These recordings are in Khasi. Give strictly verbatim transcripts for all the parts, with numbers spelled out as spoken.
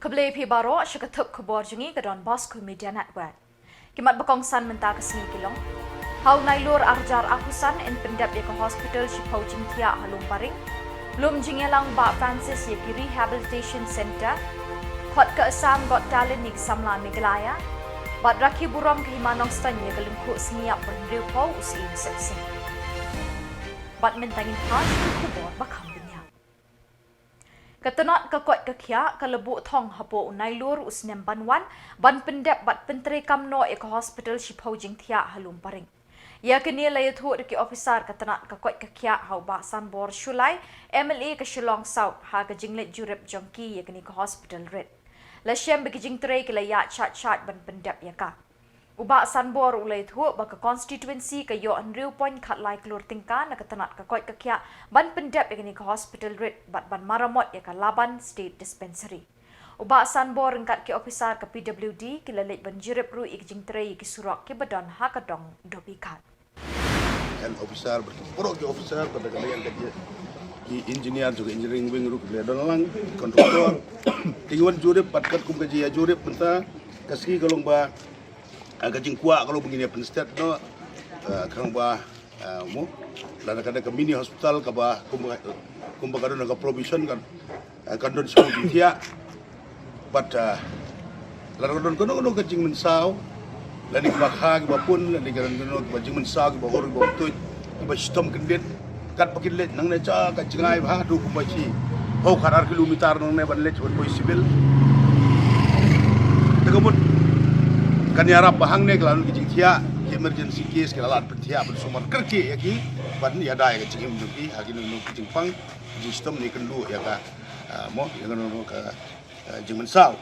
Khublei phi baroh, sha ka thup khubor jong ngi ka Don Bosco Media Network. Ki mat ba kongsan mynta ka sngi ki long: Ha u Nailur arhajar arphew san yn pyndep ïa ka hospital shiphew jingthiah ha Lumparing. Lum jingïalang Bah Francis ïa ki Rehabilitation Centre. Khot ka Assam Got Talent ïa ki samla Meghalaya. Bad rakhe burom ka Hima Nongstoiñ ïa ka lyngkhuh sngi ïap ba hynriewphew u Syiem Sepsing. Bad mynta ngin phai sha ki khubor ba kham bniah. Ka tnat ka koit ka khiah ka la buh thong hapoh u Nailur u snem ban wan, ban pyndep bad pyntreikam noh ïa ka hospital shiphew jingthiah ha Lumparing. Ïa kane la ïathuh da ki ophisar ka tnat ka koit ka khiah ha u Bah Sanbor Shullai, M L A ka Shillong South, ha ka jingleit jurip jong ki ïa kane ka hospital rit. La shem ba ki jingtrei ki la ïaid shait shait ban pyndep ïa ka. U Bah Sanbor u la ïathuh ba ka constituency ka ïoh hynriew point khatlai klur tyngka na ka tnat ka koit ka khiah ban pyndep ïa kane ka hospital rit bad ban maramot ïa ka Laban State Dispensary. U Bah Sanbor ryngkat ki ophisar ka P W D ki la leit ban jurip ruh ïa ki jingtrei ïa ki surok kiba don ha ka dong Dobikhat. Kan ophisar, baroh ki ophisar, bad ka liang ka jia, ki engineer jong ka engineering wing ruh ki la don lang, contractor. Te ngi wan jurip, bad katkum ka jia jurip mynta ka sngi ka long ba, ah, ka jingkwah ka long ba ngin ïa pynsted noh, ah, khnang ba, ah, mo, lada ka don ka mini hospital kaba kumba, kumba ka don ka provision kan, ah, kan don shiphew jingthiah. Bad, ah, lada ka don kano kano ka jingmynsaw, lane kiba kha kiba pun, lane ka don kano kiba jingmynsaw, kiba hur kiba tuid, kiba shitom kyndit, katba kin leit nangne sha ka jngai bha haduh kumba shiphew khatar kilometer nangne ban leit ban poi civil. Te ka mut kan ïarap ba hangne ka la don ka jingthiah, ki emergency case ki la lad pynthiah ban sumar kyrkieh ïa ki, ban ïada ïa ka jingim jong ki ha kino kino ki jingpang, jingshitom ne kynduh ïa ka, ah, mo, ïa kano kano ka, ah, jingmynsaw.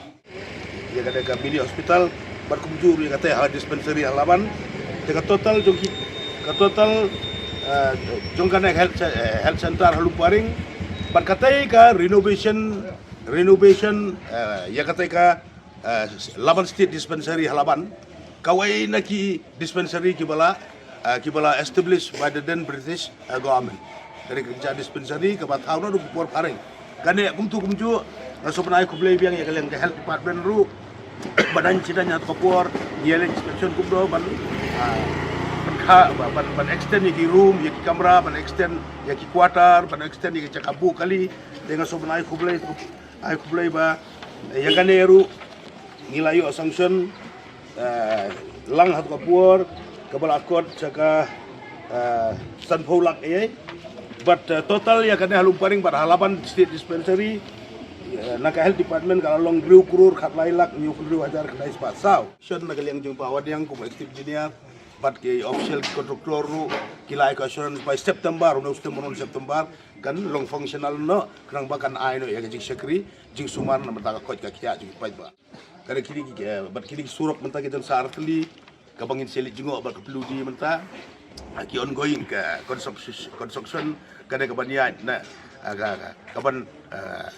Ïa kane ka mini hospital, bad kumjuh ruh ïa katei ha dispensary ha Laban. Te ka total jong ki, ka total, eh, jong kane health ce-, eh, health center ha Lumparing. Bad katei ka renovation, renovation, eh, ïa katei ka, eh, Laban State Dispensary ha Laban. Kawei na ki dispensary kiba la, eh, kiba la establish by the then British, eh, government. Kane ka dispensary kaba thaw naduh ka por phareng. Kane kumtu kumjuh, nga sngewbha ai khublei biang ïa ka liang ka health department ruh. Ba dang sdang ha ka por, ïa leh inspection kumno ban, ah, ban kha, ban, ban, ban extend ïa ki room, ïa ki kamra, ban extend ïa ki quarter, ban extend ïa ki jaka buh kali. Te nga sngewbha ai khublei, ai khublei ba ïa kane ruh ngi la ïoh sanction, eh, lang ha ka por, kaba la kot sha ka, eh, sanphew lak ei. Bad, eh, total ïa kane ha Lumparing bad ha Laban State Dispensary, eh, na ka health department ka la long hynriew klur khatlai lak hynñiew hynriew hajar khyndai spah saw. Shen na ka liang jong Bah Wadiang kum executive engineer, bad ki official ki contractor ruh, ki la ai ka assurance by September, u September, u September, kan long functional noh, khnang ba kan ai noh ïa ka jingshakri, jingsumar na bynta ka koit ka khiah jong ki paidbah. Kane kine ki, eh, bad kine ki surok mynta ki don sa artylli, kaba ngin sa leit jngoh bad ka P W D mynta, ah, ki ongoing ka construction, construction, kane kaban ïaid na, ah, ka, ka, kaban, ah,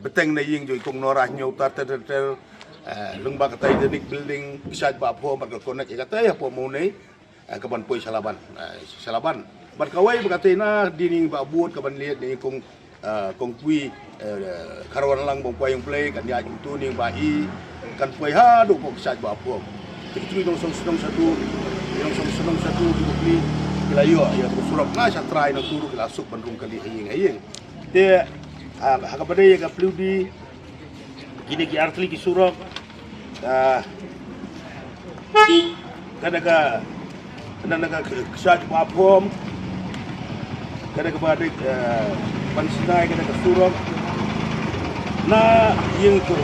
bteng na ïing jong i Kong Nora Hynñiewta ter ter ter, ah, lyngba ka Titanic Building, Exchange Bah Phom bad ka connect ïa katei hapoh Mawlai, eh, kaban poi sha Laban, eh, sha Laban. Bad kawei ba katei na dien ïing Bah Bud kaban leit na ïing Kong, eh, Kong Pui, eh, Kharwanlang Bongpaiong Blei, kan ïaid kumtu na ïing Bah I, kan poi haduh Exchange Bah Phom. Te kitu ki nongshong shnong shatu, ki nongshong shnong shatu ki Bapli, ki la ïoh ïa ka surok na sha trai na tu ruh ki la suk ban rung kali ha ïing ha ïing. Te, ah, ha kaba dei ïa ka P W D, kine ki artylli ki surok, ah, kane ka, kane ka Exchange Bah Phom, kane kaba dei, ah, Ban Sinai, kane ka surok na ïing tu,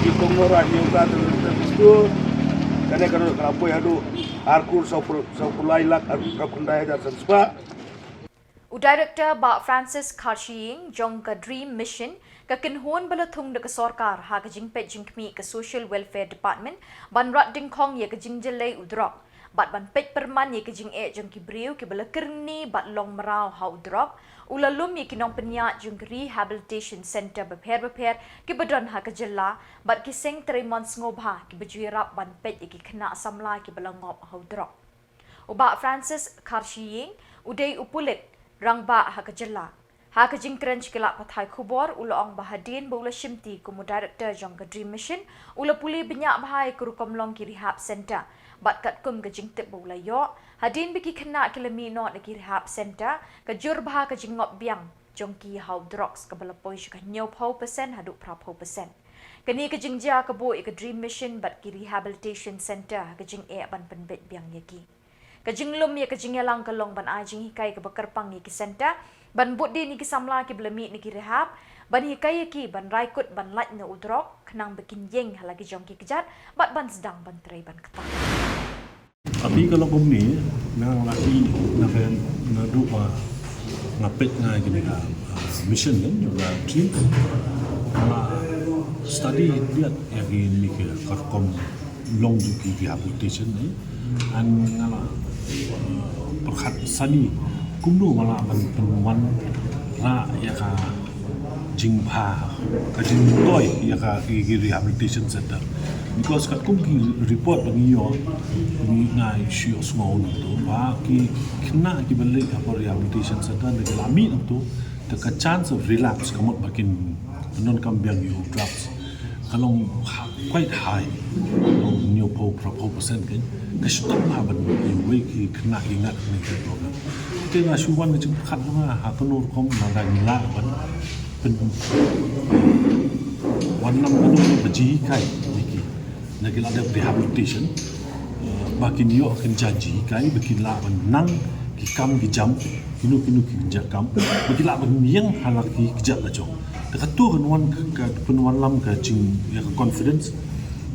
ïing Kong Nora Hynñiewta ter ter ter, kane ka, ka poi haduh ar klur saw phew, saw phew lai lak arphew khyndai hajar san spah. U Director Bah Francis Kharshiing jong ka DREAM Mission, ka kynhun ba la thung da ka sorkar ha ka jingpeit jingkhmih ka Social Welfare Department, ban rat dyngkhong ïa ka jingjyllei u drok bad ban peit pyrman ïa ka jingeh jong ki briew kiba la kyrni bad long mraw ha u drok, u la lum ïa ki nongpynïaid jong ka Rehabilitation Centre bapher bapher kiba don ha ka jylla bad ki seng treimon sngewbha kiba ju ïarap ban peit ïa ki khynnah samla kiba la ngop ha u drok. U Bah Francis Kharshiing u dei u pulit rangbah ha ka jylla. Ha ka jingkren sha ki lad pathai khubor, u la ong ba hadien ba u la shimti kum u director jong ka Dream Mission, u la pule bniah bha ïa ka rukom long ki rehab center. Bad katkum ka jingtip ba u la ïoh, hadien ba ki khynnah ki la mih noh na ki rehab center, ka jur bha ka jingngop biang jong ki ha u drugs kaba la poi sha ka hynñiewphew percent haduh phraphew percent. Kane ka jingjia ka buh ïa ka Dream Mission bad ki rehabilitation center ha ka jingeh ban pynbeit biang ïa ki. Ka jinglum ïa ka jingïalang ka long ban ai jinghikai kaba kyrpang ïa ki center, ban bud dien ïa ki samla kiba la mih na ki rehab, ban hikai ïa ki ban rai kut ban lait na u drok, khnang ba kin ïeng ha la ki jong ki kjat, bad ban sdang ban trei ban ktah. Api ka long kumne, nga la ïohi, nga peit, naduh ba nga peit nga ïa kane ka, ah, mission kan, ïa ka Dream. Nga la study biang ïa kine ki rukom long jong ki rehabilitation, eh. An nga la, ah, pyrkhat sani kumno nga lah ban pynwanrah ïa ka jingbha, ka jingmyntoi ïa ka, ïa ki rehabilitation center. Because katkum ki report ba ngi ïoh, ngi, nga shu ïohsngew nangto ba ki khynnah kiba leit hapoh rehabilitation center, lada ki la mih nangto, te ka chance of relapse, ka mut ba kin pyndonkam biang ïa u drugs, ka long ha-, quite high. Ka long hynñiewphew, phraphew percent kan. Ka shitom ha ban ïa uwei ki khynnah ki ngat ne ka program. Te nga shu wan ka jingpyrkhat jong nga, ha kano rukom lada ngi lah ban pyn-, wanlam kano kano ka jinghikai ïa ki, na ki la dep rehabilitation, eh, ba kin ïoh kin jan jinghikai, ba kin lah ban nang ki kam ki jam, kino kino ki jingkam, ba ki lah ban ïeng ha la ki kjat la jong. Te kato kan wan ka, ka pynwanlam ka jing, ïa ka confidence,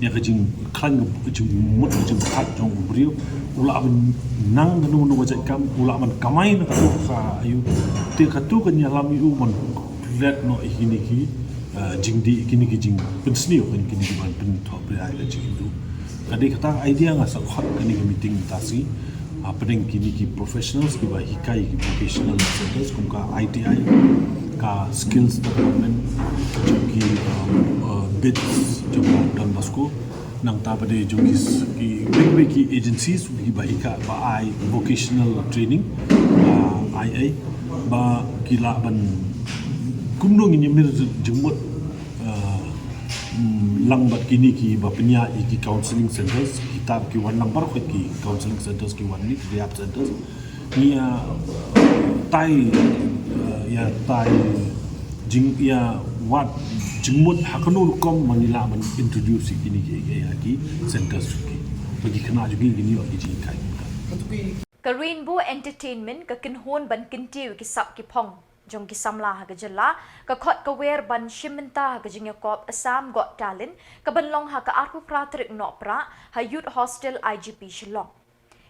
ïa ka jingkhlaiñ, ka jingmut, ka jingpyrkhat jong u briew. U lah ban nang kano kano ka jait kam, u lah ban kamai na kato ka aïu. Te kato kan ïalam ïa u ban klet noh ïa kine ki, eh, jingdih, kine ki jingpynsniew, kine ki ban pynthoh pyrshah ïa ka jingim. Ka dei kata ka idea nga sa khot kane ka meeting mynta shi, hapdeng kine ki professionals kiba hikai ki vocational centers, kum ka I T I, ka skills development, jong ki, um, uh, BIDS, jong ka Don Bosco, nangta pat de jong ki s-, ki, ki, ki agencies kiba hikai, ba ai vocational training, uh, I A, ba ki lah ban kumno ngin ïa mir jingmut, uh, mm, lang bad kine kiba pynïaid ïa ki counselling centers, kita ki wan lang baroh ki counselling centers, ki wan ni rehab centers. Ngi ïa, uh, tai, uh, ïa tai jing, ïa wad jingmut ha kano rukom ba ngi lah ban introduce ïa kine ki, ïa ki centers ki. Ba ki khynnah jong ngi kin ïoh ki jinghikai. Ka Rainbow Entertainment ka kynhun ban kyntiew ïa ki sap ki phong jong ki samla ha ka jylla, ka khot ka wer ban shim bynta ha ka jingïakop Assam Got Talent, kaban long ha ka arphew phra tarik Nohprah, ha Youth Hostel I G P Shillong.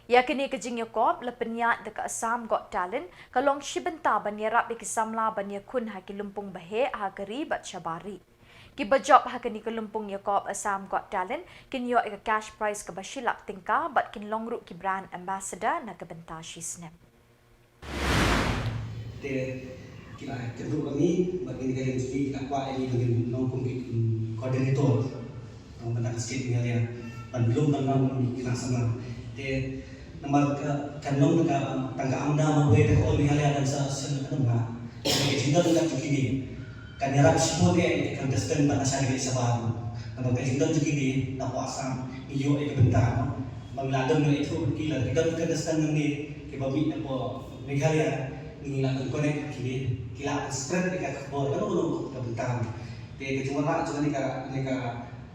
Ïa kane ka jingïakop la pynïaid da ka Assam Got Talent, ka long shi bynta ban ïarap ïa ki samla ban ïakhun ha ki lympung ba heh ha ka ri bad shabar ri. Kiba jop ha kane ka lympung ïakop Assam Got Talent kin ïoh ïa ka cash prize kaba shi lak tyngka bad kin long ruh ki brand ambassador na ka bynta shi snem. Te ki la kynduh ba ngi, ba ngi ka ring sini, ki la kwah ïa ngi ba ngin long kum ki, mm, coordinator. Tang ban da ka state Meghalaya. Ban lum ban long kum ki khynnah samla. Te namar ka, kan long ka, tang ka AMDA ma wei da ka All Meghalaya Dance Association ka dang ha. Te ka jingdon ka jong kine kan ïarap shibun ïa ka contestant ban da sha ri shabar. Namar ka jingdon jong kine na poh Assam, ngi ïoh ïa ka bynta, no. Ba ngi la don ïa ithuh ki la ki don contestant nangne kiba mih na poh Meghalaya, ngi la don connect kine, ki la spread ïa ka khubor, ka long ka bynta. Te ka jingwanrah jong kane ka, kane ka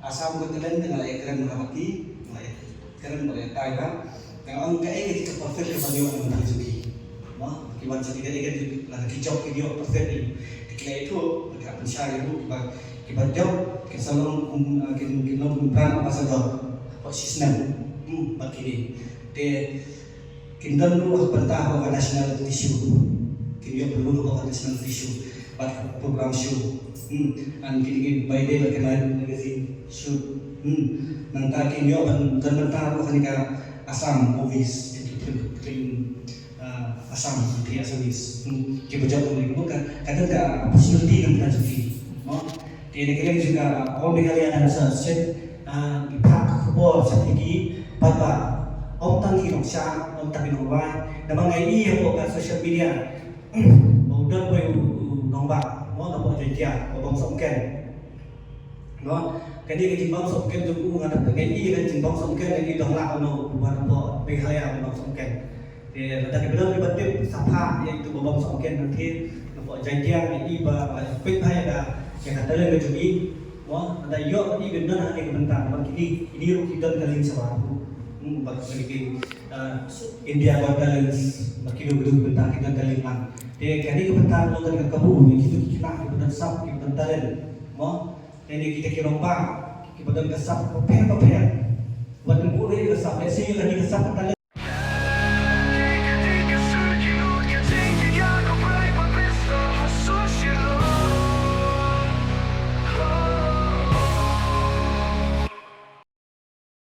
Assam Got Talent, nga la ïakren ha bad ki, nga la ïakren bad ïa tai ba. Nga ong kaei ka jingkyrmen perfect kaba ïoh na bynta jong ki. Mo, ki wan sha ki, ki, ki, la ki jop ki ïoh perfect ni. Te ki la ïathuh, ki la pynshai ruh, kiba, kiba jop, kin sa long, um, kin, kin long kum brand ambassador. Hapoh shi snem. Hmm, bad kine. Te, kin don ruh ha bynta hapoh ka national issue. Kin ïoh pynlong hapoh ka national issue. Bad program show. Hmm. An kin, kin bai de bad kin ïoh magazine shoot. Hmm. Nangta kin ïoh ban don bynta ruh ha kane ka Assam movies. Kin film, film, ah, Assam, kin Assamese. Hmm. Kiba jop kum ni ka, ka don ka opportunity na bynta jong ki. Mo. Te na ka liang jong ka All Meghalaya Dance Association, ah, ngi phah ka khubor sha ki, bad ba ym tang ki nongshad, ym tang ki nongrwai, namar nga ïohi hapoh ka social media, ba u don uwei u, u, Ba, mo, na pok Jaiñtia, ba bam songken. Mo, kane ka jingbam songken jong u nga da pyngai i ka jingbam songken, kane dong lah no, ba na pok Meghalaya ba bam songken. Te, lada ki ba don ki ba tip, sapa, ïa itu ba bam songken, nanti, na pok Jaiñtia, i ba, ba, pynphai da, ïa ka talent ka jong i. Mo, lada ïoh i ba don ha kane ka bynta, ba kini, kini ruh ki don ka lieng shabar. Hmm, ba kini ki, eh, India Got Talent, ba kini ruh ki don ka bynta, ki don ka lieng lang. Te kane ka bynta long kane ka kabu, ïa kito ki khynnah kiba don sap, kiba don talent. Mo, kane kita ki rangbah kiba don ka sap bapher bapher. Wat ym buh ïa ka sap, lehse ïa kane ka sap ka talent.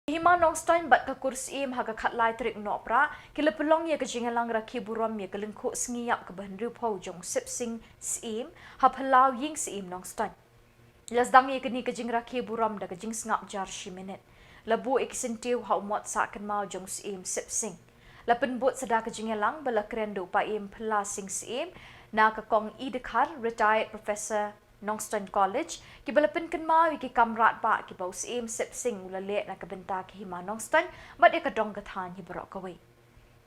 Hima Nongstoiñ bad ka kur Syiem ha ka khatlai tarik Nohprah, ki la pynlong ïa ka jingïalang rakhe burom ïa ka lyngkhuh sngi ïap kaba hynriewphew jong u Sepsing Syiem, ha phyllaw ïing Syiem Nongstoiñ. La sdang ïa kane ka jingrakhe burom da ka jingsngap jar shi minit. La buh ïa ki syntiew ha u mot sah kynmaw jong u Syiem Sepsing. La pynbud sa da ka jingïalang ba la kren da u Paiem Phylla Sing Syiem, na ka Kong E. Dkhar, Retired Professor, Nongstoiñ College, kiba la pynkynmaw ïa ki kam radbah kiba u Syiem Sepsing u la leh na ka bynta ka hima Nongstoiñ, bad ïa ka dong ka thaiñ hi baroh kawei.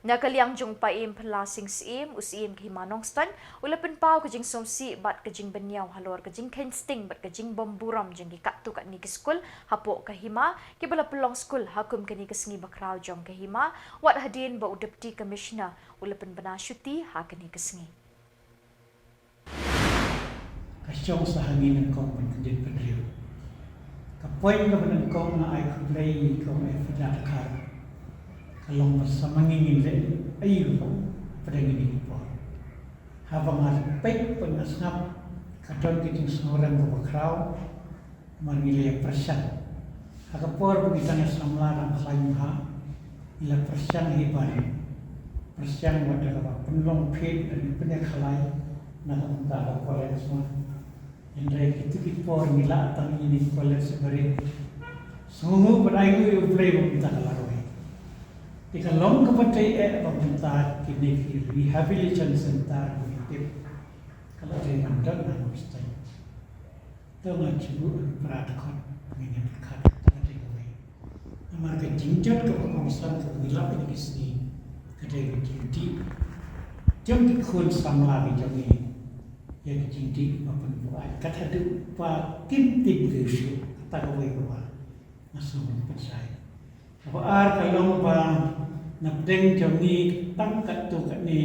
Na ka liang jong u Paiem Phylla Sing Syiem, u Syiem ka hima Nongstoiñ, u la pynpaw ka jingsngewsih bad ka jingbynñiaw halor ka jingkheiñ sting bad ka jingbym burom jong ki katto katne ki skul hapoh ka hima, kiba la pynlong skul ha kum kane ka sngi bakhraw jong ka hima, wat hadien ba u Deputy Commissioner u la pynbna shuti ha kane ka sngi. Ka shong sa ha ngi nyngkong ban kyndit bynriew. Ka point kaba nyngkong nga ai khublei ïa i Kong F. Dkhar. Ka long ba sa ma ngi ngin leh aïu pdeng kine ki por. Haba nga peit bad nga sngap, ka don ka jingsngewrem kaba khraw, namar ngi la ïa pyrshang. Ha ka por ba ngi dang ïa samla dang khlaiñ bha, ngi la pyrshang hi ban pyrshang wat da kaba pynlong peit da ngi pynïakhlaiñ na ka bynta ka college ma. Hynrei kito ki por ngi la tang ïa ine i college ba rit. Sngewnguh bad ainguh ïa U Blei ba mynta ka la roi. Te ka long kaba tei eh ba mynta kine ki rehabilitation center ba ngi tip ka la dei ban don ha Nongstoiñ. To nga shu buh pra dkhot ngin ïa pyrkhat kata ka dei kawei. Namar ka jingjot kaba kongsan kaba ngi lap ïa kine ki sngi ka dei ka jingdih jong ki khun samla ki jong ngi. Ïa ka jingdih ba pynbuaid kat haduh ba kim tip ki shuh, kata kawei kaba nga sngewbha ban pynshai. Kaba ar ka long ba na pdeng jong ngi tang katto katne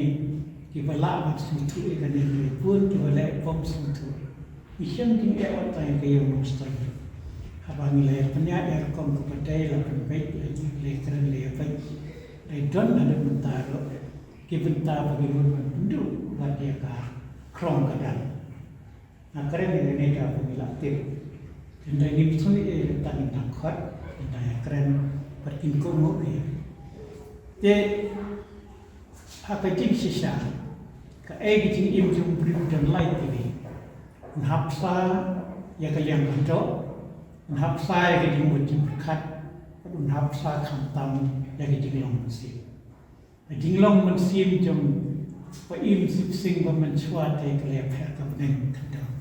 kiba lah ban sngewthuh ïa kane, ki bun kiba leh bym sngewthuh. Ngi shem jingeh wat tang ïa ka ïing Nongstoiñ. Haba ngi la ïa pynïaid ïa rukom kaba dei, la pynbeit, la ïa kren, la ïa beit, la ïa don haduh mynta ruh ki bynta ba ngi bun ban pynduh bad ïa ka khrong ka dang. Nga kren ïa kane da ba ngi la tip. Hynrei ngim sngewthuh ïa kata, ngin dang khot, ngin dang ïa kren bad kin kohnguh ïa. Te ha ka jingshisha, kaei ka jingim jong u briew don lai tylli. Un hap sa ïa ka liang ka jong, un hap sa ïa ka jingmut jingpyrkhat, bad un hap sa khamtam ïa ka jinglong mynsiem. Ka jinglong mynsiem jong Paiem Sipsing ba mynshuwa te ka la ïapher ka bneng ka dong.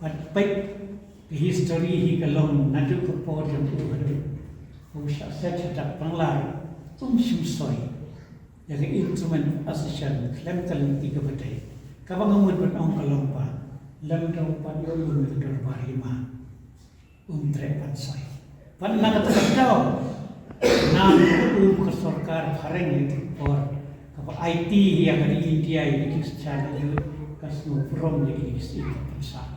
Bad peit ka history hi ka long naduh ka por jong u haduh ba u shah set ha dak Bangla, um shym soi ïa ka instrument association khlem ka lynti kaba dei. Kaba nga mut ban ong ka long ba lym da u pat ïoh lum ïa ka dorbar hima. Um treh ban soi. Bad na kata ka daw, na u ka sorkar phareng ïa ka por kaba aiti ïa ka ri India ïa ka jingshah ïa ka sngewburom ïa ka jingshah ka pynshah.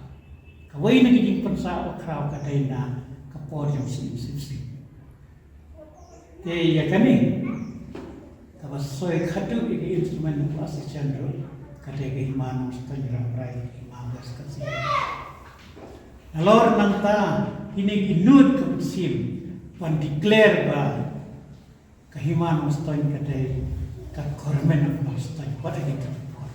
Kawei na ka jingpynshah ba khraw ka dei na ka por jong Syiem Sipsing. Te ïa kane kaba soi khatduh ïa ka instrument of association ruh ka dei ka Hima Nongstoiñ Rambrai, ka Hima West Khasi. Nalor nangta kine ki nud ka mynsiem ban declare ba ka Hima Nongstoiñ ka dei ka Government of Nongstoiñ. Wat ïa ka por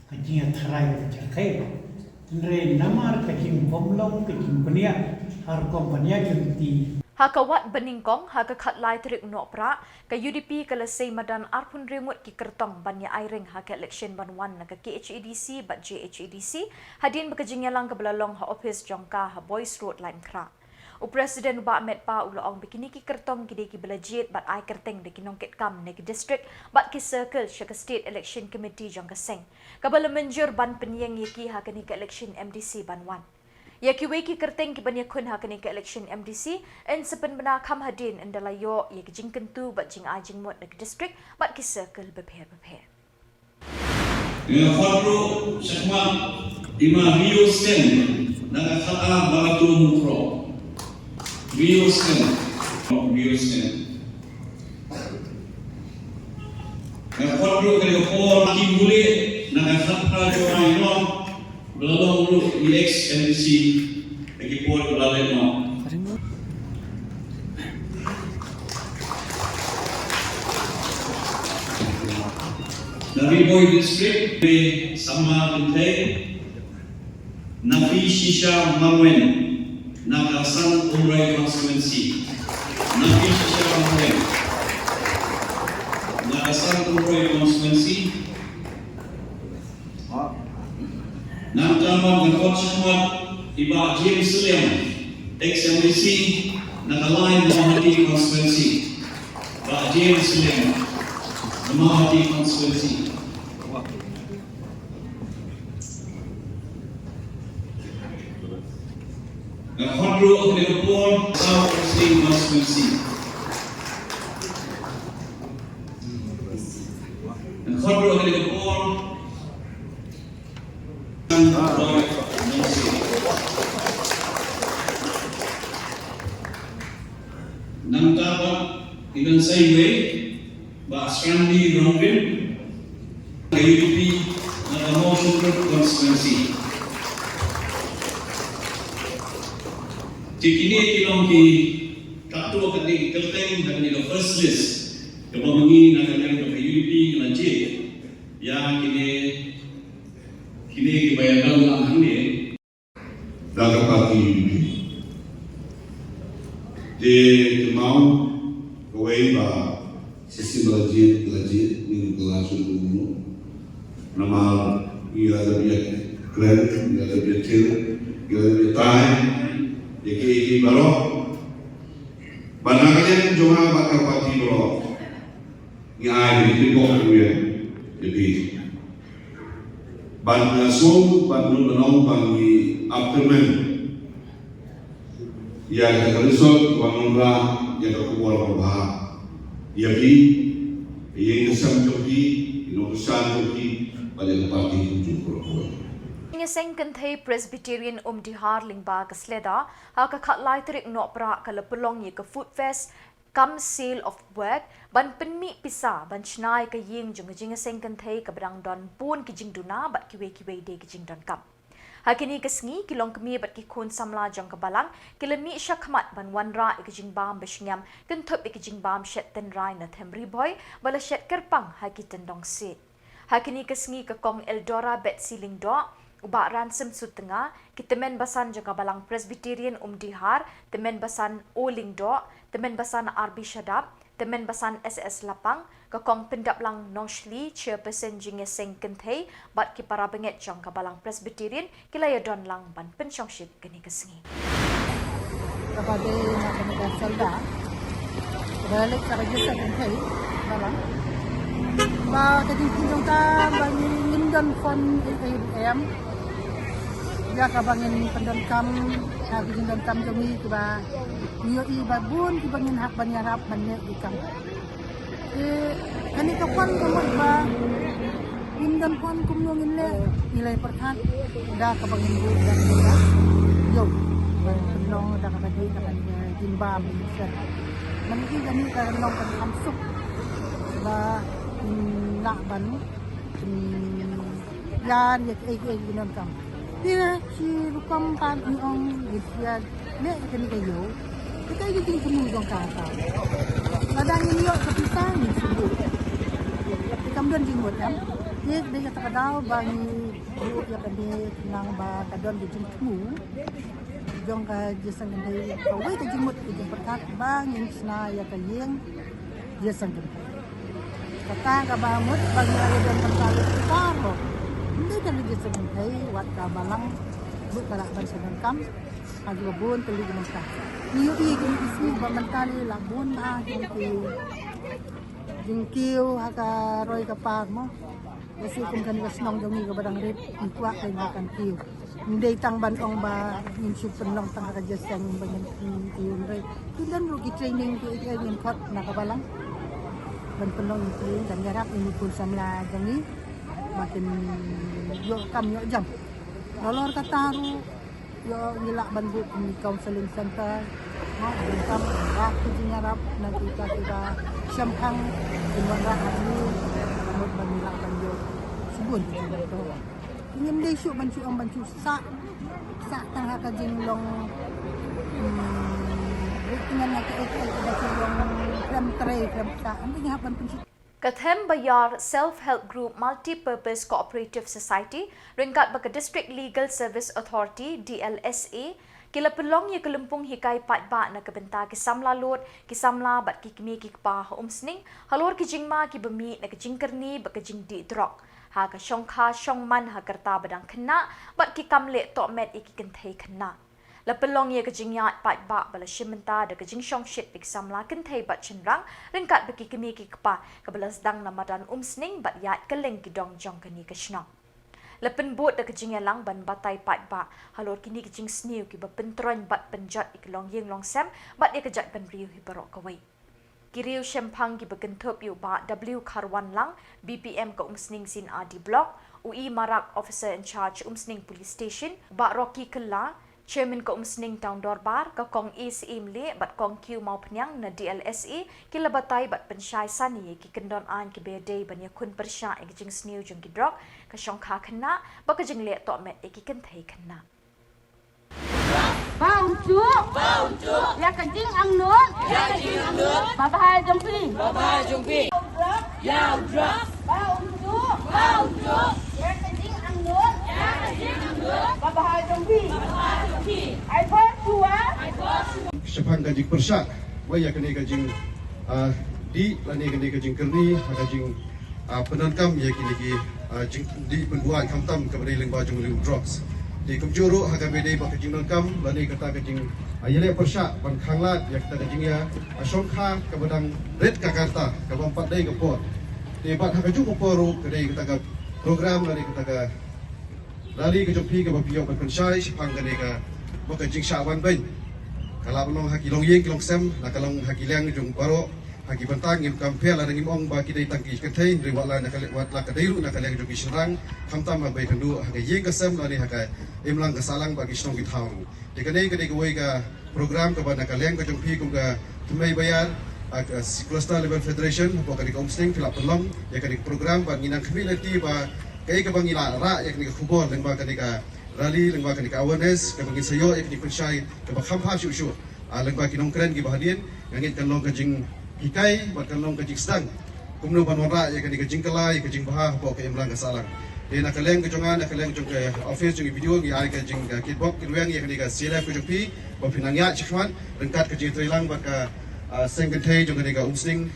ka jingïatharai ka jingkhein. Hynrei namar ka jingbymlong, ka jingbniah ha rukom ban ïaid lynti. Ha ka wad banyngkong, ha ka khatlai tarik Nohprah, ka U D P ka la sei madan arphew hynriew ngut ki kyrtong ban ïa ai ring ha ka election ban wan na ka K H A D C bad J H A D C, hadien ba ka jingïalang kaba la long ha ophis jong ka ha Boyce Road, Laitumkhrah. U President Bah Metbah u la ong ba kine ki kyrtong ki dei kiba la jied bad ai kyrteng da ki nongkitkam na ki district bad ki circle sha ka State Election Committee jong ka seng, kaba la mynjur ban pynïeng ïa ki ha kane ka election M D C ban wan. Ïa kiwei ki kyrteng kiban ïakhun ha kane ka election M D C, yn sa pynbna kham hadien ynda la ïoh ïa ki jingkyntu bad jingai jingmut na ki district bad ki circle bapher bapher. Nga khot ruh shakhmat i ma Rio Stem na ka khatar Barato Mukro. Rio Stem. Rio Stem. Nga khot ruh ka dei ka por ki bule na ka khatar Jowai North. Ba la long ruh i ex M D C ha ki por ba la leit noh. Na Ri Bhoi District, Samla Kynthei, Nafi Shisha Marwein, na ka San Umroi Constituency. Nafi Shisha Marwein, na ka San Umroi Constituency. Nangta pat nga khot shakhmat i Bah James Sylliang, ex M D C na ka Lai Mawhati Constituency. Bah James Sylliang, na Mawhati Constituency. Nga khot ruh ha kane ka por, South West Constituency. Nga khot ruh ha kane ka por, nangta pat i ban sa iwei, Bah Stanley Rongrim, ka U D P na ka Mawshynrut Constituency. Te kine ki long ki, katto katne ki kyrteng, katne ka first list kaba ma ngi na ka liang ka U D P ngi la jied ïa kine, kine kiba ïadon lang hangne. Da ka party U D P. Te kynmaw kawei ba shisien ba la jied, la jied, ngim kylla shuh kumno. Namar ngi la dep ïakren, ngi la dep ïakhih, ngi la dep ïatai ïa kiei kiei baroh. Bad na ka liang jong nga bad ka party baroh, ngi ai report ïa phi. Bad nga sngew bad nga nud ban ong ba ngi ap tymmen ïa kata ka result kaba wanrah ïa ka khubor kaba bha ïa phi, ïa ka sem jong phi, ïa ka nongkyrshan jong phi bad ïa ka party jong phi. Jingïaseng kynthei Presbyterian Umdihar lyngba ka SLEDA ha ka khatlai tarik Nohprah ka la pynlong ïa ka Food Fest cum Sale of Work ban pynmih pisa ban shna ïa ka ïing jong ka jingïaseng kynthei kaba dang don bun ki jingduna bad kiwei kiwei de ki jingdonkam. Ha kine ki sngi, ki longkmie bad ki khun samla jong ka balang ki la mih shakhmat ban wanrah ïa ka jingbam bashngiam, kynthup ïa ka jingbam shet tynrai na them Ri Bhoi ba la shet kyrpang ha ki tyndong siej. Ha kine ki sngi ka Kong Eldora Betsy Lyngdoh, u Bah Ransom Sutnga, ki tymmen basan jong ka Balang Presbyterian Umdihar, tymmen basan O Lyngdoh, tymmen basan R B Shadap, tymmen basan S S Lapang, ka Kong Pyndaplang Nongshli, Chairperson Jingïaseng Kynthei, bad ki para bangeit jong ka Balang Presbyterian, ki la ïadon lang ban pynshongshit kane ka sngi. Kaba dei na kane ka SLEDA, kaba leit sha ka jingïaseng kynthei balang. Ba ka jingkyrkhu jong ka ba ngin don fund eight A M. Ïa kaba ngin pyndonkam, ïa ka jingdonkam jong ngi kiba ngi ïohi ba bun kiba ngin hap ban ïarap ban leh ki kam. Te kane ka fund ka mut ba ngin don fund kumno ngin leh, ngi la pyrkhat da kaba ngin buh da kaba ïoh. Ban pynlong da kaba dei da ka jingbam ngin shet. Mynta kane ka long ka kam suk ba ngin lah ban ngin ïa ïa kiei kiei ki donkam. Te shi rukom pat ngi ong ngi ïa leh kane ka ïew. Te kaei ka jingthmu jong ka ka. Lada ngin ïoh ka pisa ngin sngewbha. Te kam don jingmut em. Te dei kata ka daw ba ngi buh ïa kane khnang ba ka don ka jingthmu. Jong ka jingïaseng kynthei, kawei ka jingmut ka jingpyrkhat ba ngin shna ïa ka ïing jingïaseng kynthei. Kata kaba mut ba ngin ïa don bynta lut kita ruh. Ym dei tang ïa ka jingïaseng kynthei, wat ka balang ruh ka lah ban shim donkam ha kiba bun tylli ki bynta. Ngi ïohi kine ki sngi ba mynta la bun bha jong ki jingkiew ha ka roi ka par mo. Lehse kum kane ka shnong jong ngi kaba dang rit, ngi kwah ka jingkiew. Ym dei tang ban ong ba ngin shu pynlong tang ha ka jingïaseng ba ngin kiew, hynrei kin don ruh ki training kiei kiei ngin khot na ka balang ban pynlong ïa ki, ban ïarap ïa ki khun samla jong ngi ba kin ïoh kam ïoh jam. Halor kata ruh, ïoh ngi lah ban buh kum ki counselling center, ha, ban kam ïa ki jingïarap na kita kiba shemphang, kin wanrah ha ngi, ka mut ba ngi lah ban ïoh shibun ki jingmut. Ngim dei shuh ban shu ong ban shu sah, sah tang ha ka jinglong, hmm, rit ngan ha ka, ka, ka, ka jinglong khlem trei khlem sah. Ym dei ngi hap ban pynshu Ka them ba ïar Self Help Group Multipurpose Cooperative Society ryngkat bad ka District Legal Service Authority, D L S A, ki la pynlong ïa ka lympung hikai paidbah na ka bynta ki samla lud, ki samla bad ki kmie ki kpa ha Umsning halor ki jingma kiba mih na ka jingkyrni bad ka jingdih drok ha ka shongkha shongman ha ka rta ba dang khynnah bad ki kam leh tohmet ïa ki kynthei khynnah. La pynlong ïa ka jingïaid paidbah ba la shim bynta da ka jingshongshit bad ki samla kynthei bad shynrang ryngkat bad ki kmie ki kpa kaba la sdang na madan Umsning bad ïaid kylleng ki dong jong kane ka shnong. La pynbud da ka jingïalang ban batai paidbah halor kine ki jingsniew kiba pyntroiñ bad pynjot ïa ka longïing longsem bad ïa ka jaitbynriew hi baroh kawei. Ki riew shemphang kiba kynthup ïa u Bah W Kharwanlang, B P M ka Umsning C and R D Block, u E Marak, Officer in Charge Umsning Police Station, u Bah Rocky Kylla, Chairman ka Umsning Town Dorbar, ka Kong A C M Leh bad Kong Kiew Mawphniang na D L S A, ki la batai bad pynshai sani ïa ki kyndon aiñ kiba ïadei ban ïakhun pyrshah ïa ki jingsniew jong ki drok, ka shongkha khynnah bad ka jingleh tohmet ïa ki kynthei khynnah. Ba un shu. Ba un shu. Ïa ka jingangnud. Ïa ka jingangnud. Ba bha jong phi. Ba bha jong phi. Ïa u drok. Ba un shu. Ba un shu. Ïa ka jingangnud. Ïa ka jingangnud. Ba bha jong phi. Ba bha jong phi. Ai por shuwa. Ai por shuwa. Shaphang ka jingpyrshah. Wei ïa kane ka jing, ah, dih lane kane ka jingkyrni, ha ka jing ah, pyndonkam ïa kine ki, ah, jingdih pynbuaid khamtam kaba dei lyngba jong u drugs. Te kumjuh ruh ha kaba dei bad ka jingdonkam lane kata ka jing, ah, ïaleh pyrshah ban khanglad ïa kata ka jingïa, ah, shongkha kaba dang rit ka karta kaba ym pat dei ka por. Te bad ha kajuh ka por ruh ka dei kata ka program lane kata ka rally ka jong phi kaba phi ïoh ban pynshai shaphang kane ka, bad ka jingshah wan beiñ. Ka lah ban long ha ki longïing ki longsem, la ka long ha ki liang jong baroh, ha ki bynta ngim compare lada ngim ong ba ki dei tang ki kynthei, hynrei wat la na ka, wat la ka dei ruh na ka liang jong ki shynrang, khamtam ha ka bai kynduh, ha ka ïing ka sem lane ha ka imlang ka sahlang bad ki shnong ki thaw ruh. Te kane ka dei kawei ka program kaba na ka liang ka jong phi kum ka thymmei ba ïar, ah, ka Cluster Level Federation, hapoh kane ka Umsning phi la pynlong ïa kane ka program bad ngi nang khmih lynti ba kaei kaba ngi la rah ïa kane ka khubor lyngba kane ka rally, lyngba kane ka awareness kaba ngin sa ïoh ïa kane ka pynshai kaba kham bha shuh shuh. Ah, lyngba ki nongkren kiba hadien, nga ngeit kan long ka jinghikai bad kan long ka jingsdang kumno ban wanrah ïa kane ka jingkylla ïa ka jingbha hapoh ka imlang ka sahlang. Te na ka liang ka jong nga, na ka liang jong ka office jong i B D O, ngi ai ka jing, ka kitbok kitrwiang ïa kane ka C L F ka jong phi ba phi nang ïaid shakhmat ryngkat ka jingtreilang bad ka, ah, seng kynthei jong kane ka Umsning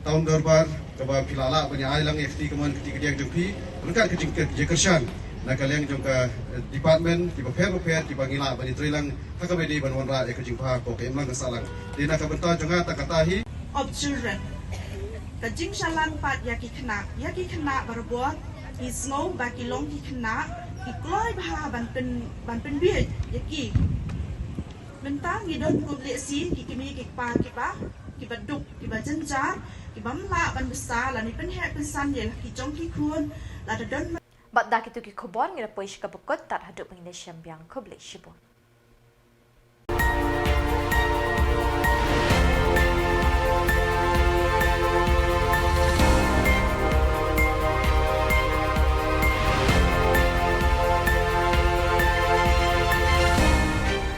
Town Dorbar, kaba phi la lah ban ïa ai lang ïa ka kti kamon ka kti kadiang jong phi ryngkat ka jingkyr, jingkyrshan na ka liang jong ka, eh, department kiba pher ba pher kiba ngi lah ban ïa treilang ha kaba dei ban wanrah ïa ka jingbha hapoh ka imlang ka sahlang. Te na ka bynta jong nga tang kata hi. Of children. Ka jingshah lang pat ïa ki khynnah, ïa ki khynnah barabor, ngi sngew ba ki long ki khynnah ki kloi bha ban pyn, ban pynbieit ïa ki. Mynta ngi don kum lehse ki kmie ki kpa kiba, kiba duk, kiba jynjar, kiba ym lah ban bsa lane pynheh pynsan ïa la ki jong ki khun, lada don. Bad da kito ki khubor ngi la poi sha kaba kut, tad haduh ban ïashem biang, khublei shibun.